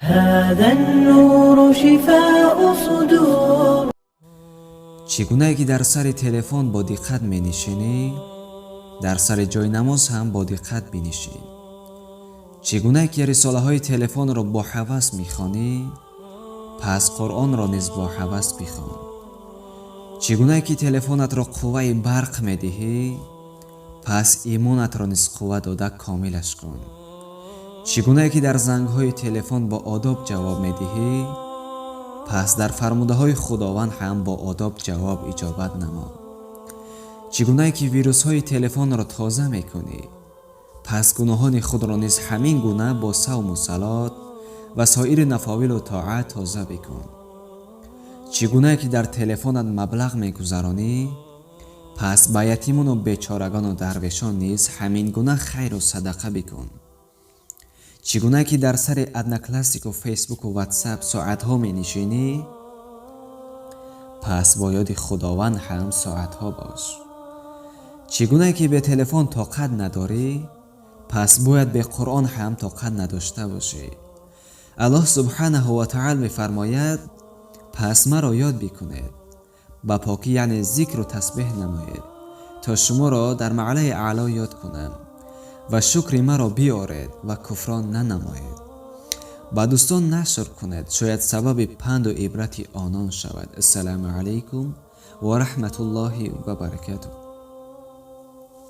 هذا النور شفاء صدور. Чӣ гунае ки дар сари телефон бо диққат менишинӣ, дар сари ҷои намоз ҳам бо диққат бинишин. Чӣ гунае ки рисолаҳои телефонро бо ҳавас мехонӣ, пас Қуръонро низ бо ҳавас бихон. Чӣ гунае ки телефонатро қувваи барқ медиҳӣ, пас имонатро низ қувва дода комилаш кун. Чӣ гунае ки дар зангҳои телефон бо одоб ҷавоб медиҳӣ, пас дар фармудаҳои Худованд ҳам бо одоб ҷавоб иҷобат намо. Чӣ гунае ки вирусҳои телефонро тоза мекунӣ, пас гуноҳони худро низ ҳамин гуна бо савму салот ва соири нафовилу тоат тоза бикун. Чӣ гунае ки дар телефонат маблағ мегузаронӣ, пас ба ятимону бечорагону дарвешон низ ҳамин гуна хайру садақа бикун. Чӣ гунае ки дар сари Однокласснику, Фейсбуку Ватсап соатҳо менишинӣ, пас бо ёди Худованд ҳам соатҳо бош. Чӣ гунае ки бе телефон тоқат надорӣ, пас бояд бе Қуръон ҳам тоқат надошта бошӣ. Аллоҳ субҳанаҳу ва таъала мефармояд: «Пас маро ёд бикунед, ба покӣ, яъне зикру тасбеҳ намоед, то шуморо дар малаи аъло ёд кунам ва шукри маро биёред ва куфрон нанамоед». Ба дӯстон нашр кунед, шояд сабаби панду ибрати онон шавад. Ассалому алайкум ва раҳматуллоҳи ва баракатуҳ.